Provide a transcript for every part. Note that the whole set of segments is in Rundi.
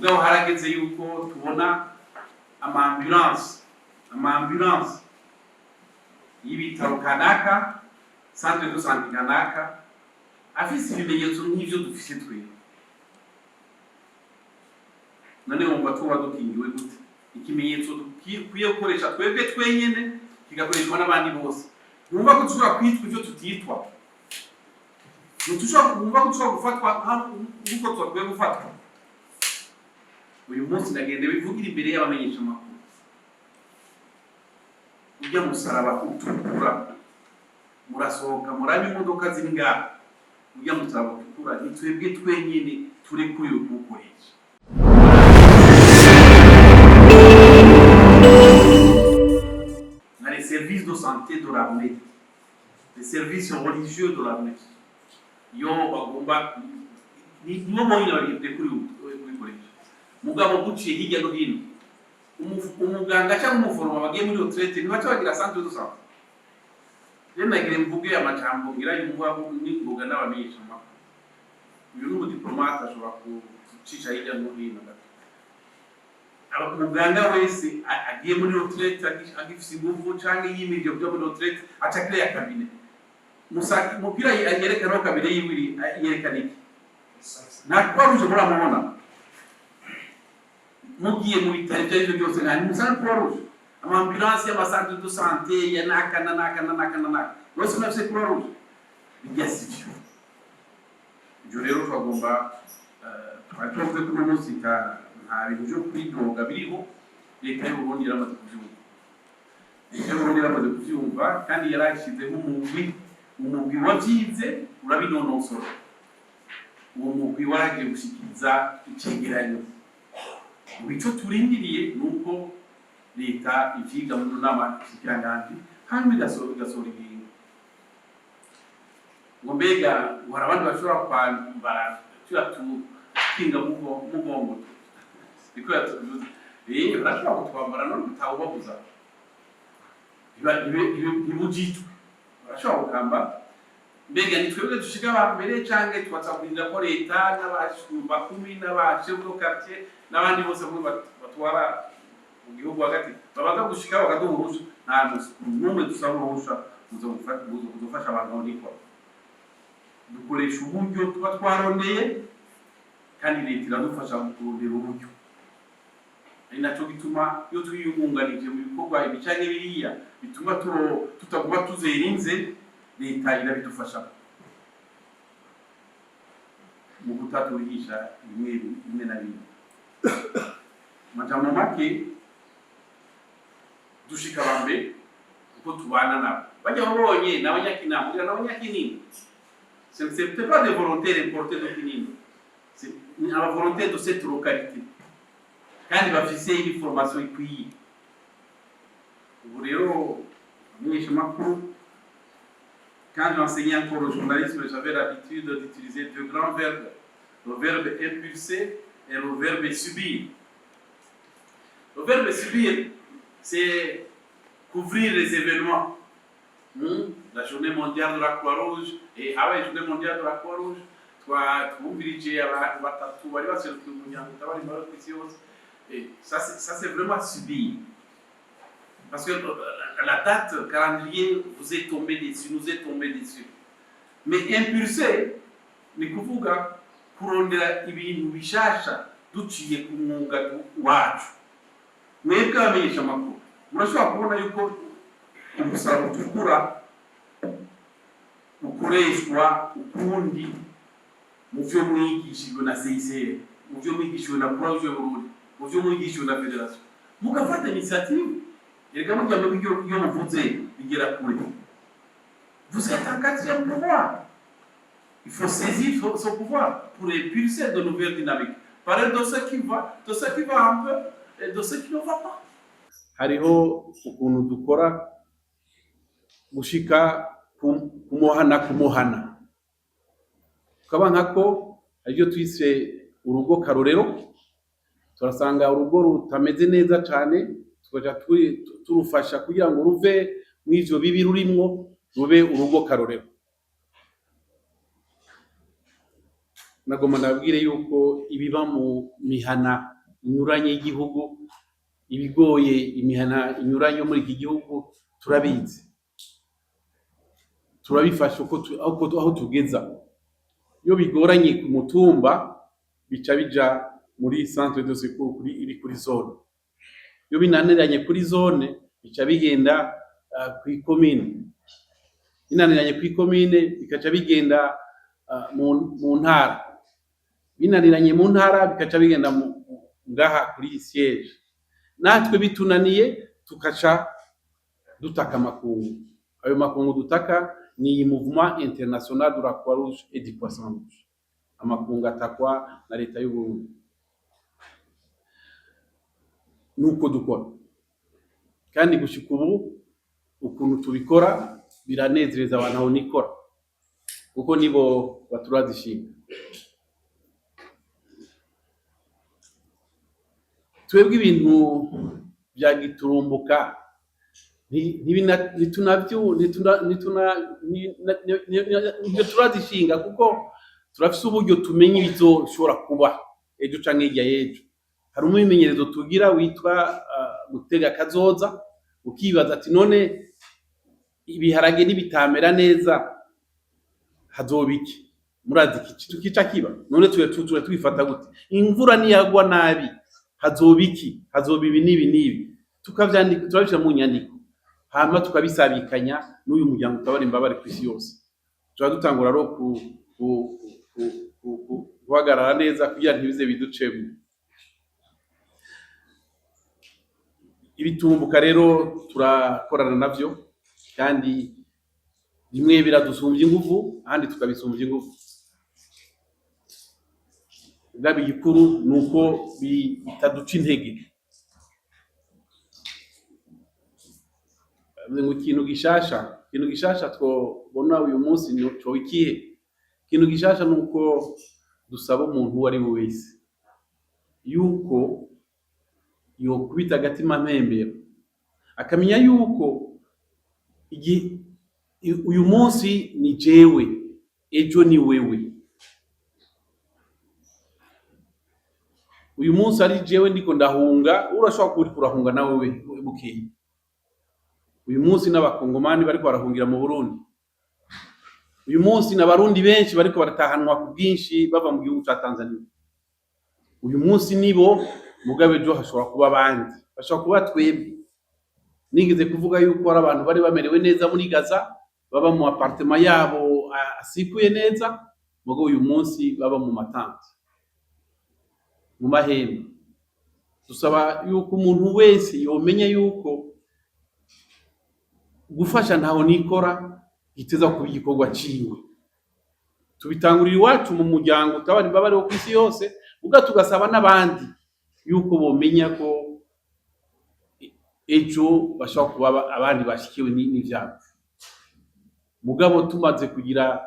Mugabo harageze yuko tubona ama ambulance, ama ambulance y'ibitaro kanaka, centre de santé kanaka, afise ibimenyetso nk'ivyo dufise twebwe. None wumva tuba dukingiwe gute? Ikimenyetso dukwiye gukoresha twebwe twenyene kigakoreshwa n'abandi bose, wumva ko dushobora kwitwa ivyo tutitwa? Ntushobora wumva ko dushobora gufatwa nk'uko twakwiye gufatwa? Uyu munsi ndagenda bivugira imbere y'abamenyesha amakuru: ujya musaraba utukura, murasohoka murabe imodoka ziri ngaha, ujya musaraba utukura ni twebwe twenyine turekuriwe kuwukoresha. Na les services de santé de l'armée, les services religieux de l'armée, iyo bagomba nibo bonyine barekuriwe kubikoresha. Mugabo guciye hirya no hino, umuganga cyangwa umuforoma bagiye muri retraite, ntibaca bagira centre de santé. Rero nagira mvuge amajambo ngira yumva n'ingoga n'abamenyesha amakuru. Uyu ni umudiplomate, ashobora gucisha hirya no hino gato. Muganga wese agiye muri retraite agifise inguvu canke yimirije kuja muri retraite, aca créer cabinet. Mupira yerekana aho cabinet yiwe iri, yerekana iki? Nta Croix Rouge muramubona. Mugiye mu bitaro ibyo aribyo byose, nta ntimusanga Croix Rouge. Ama ambulance y'ama centre de santé ya naka na naka na naka na naka bose unafise Croix Rouge. Bijya sivyo. Ibyo rero twagomba twari tuvuze ko uno munsi nta bintu byo kwidoga biriho. Leta y'Uburundi yaramaze kuvyumva, leta y'Uburundi yaramaze kuvyumva, kandi yarashyizeho umugwi, umugwi wavyize urabinonosora. Uwo mugwi waragiye gushikiriza icegeranyo. Ubu ico turindiriye ni uko leta ivyiga mu nama nshikiranganji, hanyuma igasohora ingingo. Ngo mbega ngo hari abandi bashobora kwambara turiya tukinga mugongo? Niko yatuvuze. Barashobora kutwambara none utawubabuza, ntibujijwe, barashobora gukamba. Mbega ni twebwe dushika aba mbere, canke tubaza kurindira ko leta n'abashumba kumi n'aba chef de quartier n'abandi bose bamwe batwara mu gihugu hagati babanza gushika bakaduha uruhusha? Nta n'umwe dusaba uruhusha kuzofasha abantu aho nikora. Dukoresha uburyo tuba twarondeye, kandi leta iradufasha mu kurondera uburyo. Ari naco gituma iyo twiyungunganije mu bikorwa ibi canke biriya bituma tutaguma tuzerinze, leta irabidufasha mu kutaturisha bimwe bimwe na bimwe. Majambo make, dushika bambe kuko tubana nabo. Bajya babonye ni abanyakinama, kugira n'abanyakinini. Ce ne sont pas des volontaires importés de Kinindo, c'est ni aba volontaires de cette localité, kandi bafise une formation ikwiye. Ubu rero abamenyeshamakuru, quand j'enseignais encore le journalisme, j'avais l'habitude d'utiliser deux grands verbes, le verbe impulser et le verbe subir. Le verbe subir, c'est couvrir les événements. La journée mondiale de la Croix-Rouge, et ah ouais, journée mondiale de la Croix-Rouge, twumvirije abantu batatu bari baserukiye umuryango utabara imbabare ku isi yose. Et ça c'est vraiment subir. Parce que la date calendrier vous est tombée dessus, nous est tombée dessus. Mais impulser ni kuvuga kurondera ibintu bishasha duciye ku mwuga wacu. Mwebwe abamenyesha amakuru murashobora kubona yuko umusaraba utukura ukoreshwa ukundi mu vyo mwigishijwe na CICR, mu vyo mwigishijwe na Croix Rouge Burundi, mu vyo mwigishijwe na Fédération, mugafata initiative. Erega burya mwebwe iyo muvuze bigera kure. Vous êtes en quatrième pouvoir, il faut saisir ce pouvoir pour impulser de nouvelles dynamiques, parler de ce qui va, de ce qui va un peu et de ce qui ne va pas. Hariho ukuntu dukora gushika kumuhana kumuhana, tukaba nkako aribyo twise urugo karorero. Turasanga urugo rutameze neza cane, tukaja turufasha kugira ngo ruve mw'ivyo bibi rurimwo, rube urugo karorero. Nagomba ndababwire yuko ibiba mu mihana inyuranye y'igihugu, ibigoye imihana inyuranye yo muri iki gihugu, turabizi, turabifasha uko aho tugeza. Iyo bigoranye ku mutumba, bica bija muri centre de secours kuri iri kuri zone. Iyo binaniranye kuri zone, bica bigenda kw'ikomine. Binaniranye kw'ikomine, bikaca bigenda mu ntara. Binaniranye mu ntara, bikaca bigenda ngaha kuri siège. Natwe bitunaniye, tukaca dutaka amakungu. Ayo makungu dutaka ni iyi Mouvement International de la Croix-Rouge et du Poisson Rouge. Amakungu atakwa na leta y'u Burundi. Nuko dukora, kandi gushika ubu ukuntu tubikora biranezereza abantu aho nikora, kuko nibo baturazishinga. Twebwe ibintu bya giturumbuka ntibyo turazishinga, kuko turafise uburyo tumenya ibizoshobora kuba ejo canke hirya y'ejo. Hari umwimenyerezo tugira witwa gutega kazoza, ukibaza ati: "None ibiharage nibitamera neza hazoba iki?" Murazi iki kica kiba. None tuwe tuwe twifata gute? Imvura niyagwa nabi hazoba iki? Hazoba ibi n'ibi n'ibi. Tukavyandika, turabishira mu nyandiko, hanyuma tukabisabikanya n'uyu muryango utabara imbabare ku isi yose. Tuba dutangura rero guhagarara neza kugira ntibize biducemo. Ibitumbuka rero turakorana navyo, kandi bimwe biradusumbya inguvu, ahandi tukabisumbya inguvu. Ubwabo igikuru ni uko bitaduca intege. Ngo ikintu gishasha twobona uyu munsi ni co ikihe? Ikintu gishasha ni uko dusaba umuntu uwo ari we wese yuko yokubita agatima mpembero, akamenya yuko uyu munsi ni jewe, ejo ni wewe. Uyu munsi ari jewe ndiko ndahunga, urashobora kuba uriko urahunga nawe we bukeye. Uyu munsi n'abakongomani bariko barahungira mu Burundi. Uyu munsi n'abarundi benshi bariko baratahanwa ku bwinshi bava mu gihugu ca Tanzania. Uyu munsi nibo, mugabo ejo hashobora kuba abandi, bashobora kuba twebwe. Nigeze kuvuga yuko hari abantu bari bamerewe neza muri Gaza, baba mu appartement yabo asikuye neza, mugabo uyu munsi baba mu ma tentes, mu mahema. Dusaba yuko umuntu wese yomenya yuko gufasha ntaho nikora giteza kuba igikorwa ciwe. Tubitangurira iwacu mu muryango utabara imbabare wo kw'isi yose, uga tugasaba n'abandi yuko bomenya ko ejo bashobora kuba abandi bashikiwe n'ivyago. Mugabo tumaze kugira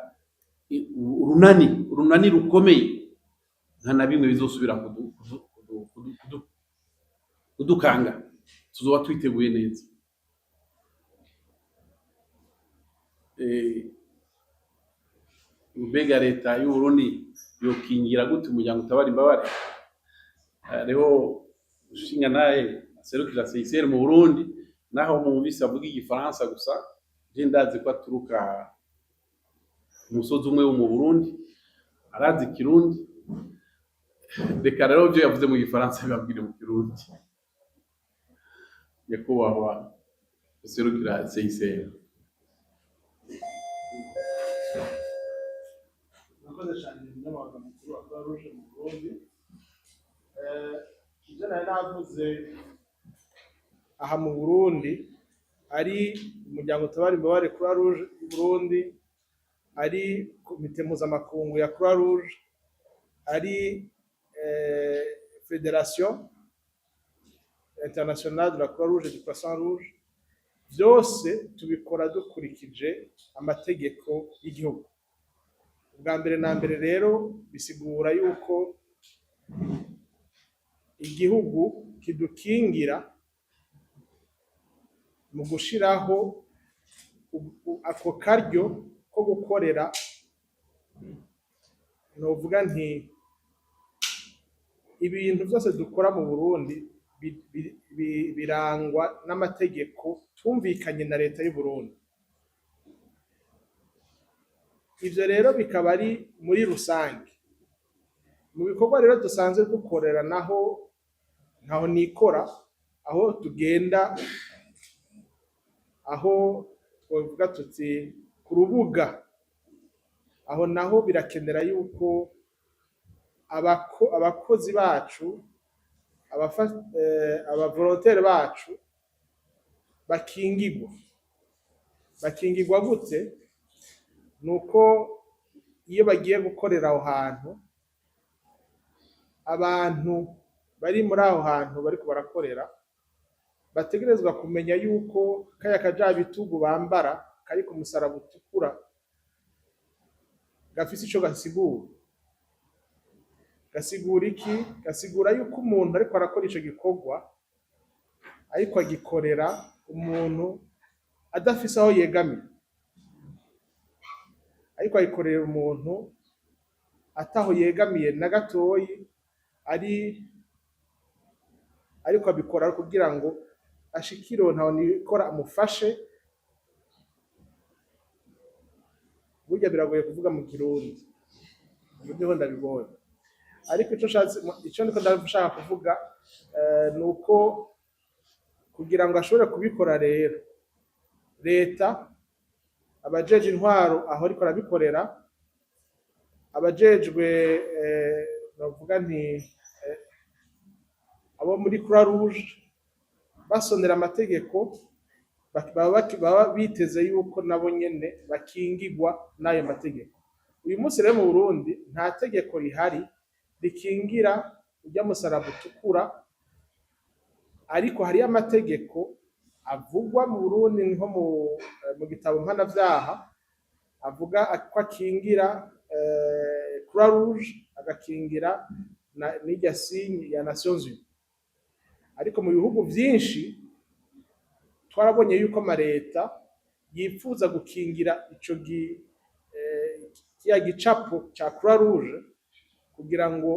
urunani rukomeye, nta na bimwe bizosubira kudukanga. Tuzoba twiteguye neza. Mbega leta y'Uburundi yokingira gute umuryango utabara imbabare? Hariho ushinga naye aserukira CICR mu Burundi, naho mwumvise avuga igifaransa gusa, je ndazi ko aturuka umusozi umwe wo mu Burundi, arazi ikirundi. Reka rero ibyo yavuze mu gifaransa bibabwire mu kirundi. Nyakubahwa userukira CICR. Murakoze cyane, umunyamabanga mukuru wa Croix Rouge mu Burundi. Ibyo nari navuze aha mu Burundi, ari umuryango utabara imbabare Croix Rouge y'u Burundi, ari komite mpuzamakungu ya Croix Rouge, ari Fédération Internationale de la Croix Rouge et du Croissant Rouge, byose tubikora dukurikije amategeko y'igihugu. Ubwa mbere na mbere rero bisigura yuko igihugu kidukingira mu gushiraho ako karyo ko gukorera. Novuga nti ibintu byose dukora mu Burundi birangwa n'amategeko twumvikanye na leta y'u Burundi. Ivyo rero bikaba ari muri rusange. Mu bikorwa rero dusanzwe dukorera naho, ntaho nikora, aho tugenda, aho twavuga tuti ku rubuga, aho naho birakenera yuko abakozi bacu, abavolontaires bacu bakingigwa. Bakingigwa gute? Nuko iyo bagiye gukorera aho hantu, abantu bari muri aho hantu bariko barakorera bategerezwa kumenya yuko kaya kajabitugu bambara kari ku musaraba utukura gafise ico gasigura. Gasigura iki? Gasigura yuko umuntu ariko arakora ico gikorwa, ariko agikorera umuntu adafise aho yegamiye, ariko agikorera umuntu ataho yegamiye na gatoyi, ari ariko abikora kugira ngo ashikire uwo ntahonikora, amufashe. Burya biragoye kuvuga mu Kirundi, ubu niho ndabibonye, ariko ico nshatse, ico ndiko ndashaka kuvuga, ni uko kugira ngo ashobore kubikora rero, leta, abajeje intwaro aho ariko arabikorera, abajejwe, bavuga nti abo muri Croix Rouge, basonera amategeko, baba biteze yuko nabo nyene bakingigwa n'ayo mategeko. Uyu munsi rero mu Burundi nta tegeko rihari rikingira urya musaraba utukura, ariko hariyo amategeko avugwa mu Burundi, nko mu gitabo mpanavyaha, avuga ko akingira Croix Rouge, agakingira n'irya signe ya Nations Unies. Ariko mu bihugu vyinshi twarabonye yuko amareta yifuza gukingira ico kiya gicapo ca Croix Rouge, kugira ngo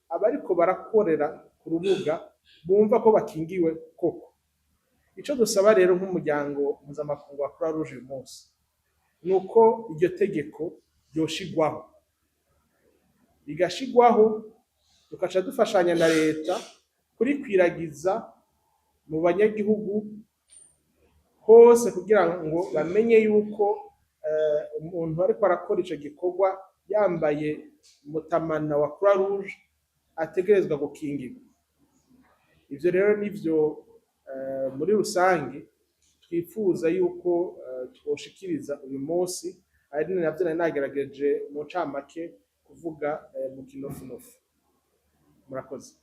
abariko barakorera ku rubuga bumva ko bakingiwe koko. Ico dusaba rero nk'umuryango mpuzamakungu wa Croix Rouge uyu munsi ni uko iryo tegeko ryoshigwaho, rigashigwaho, tugaca dufashanya na leta kurikwiragiza mu banyagihugu hose, kugira ngo bamenye yuko umuntu ariko arakora ico gikorwa yambaye umutamana wa Croix Rouge ategerezwa gukingirwa. Ivyo rero nivyo muri rusange twifuza yuko twoshikiriza uyu munsi, ari navyo nari nagerageje mu ncamake kuvuga mu kinofunofu. Murakoze.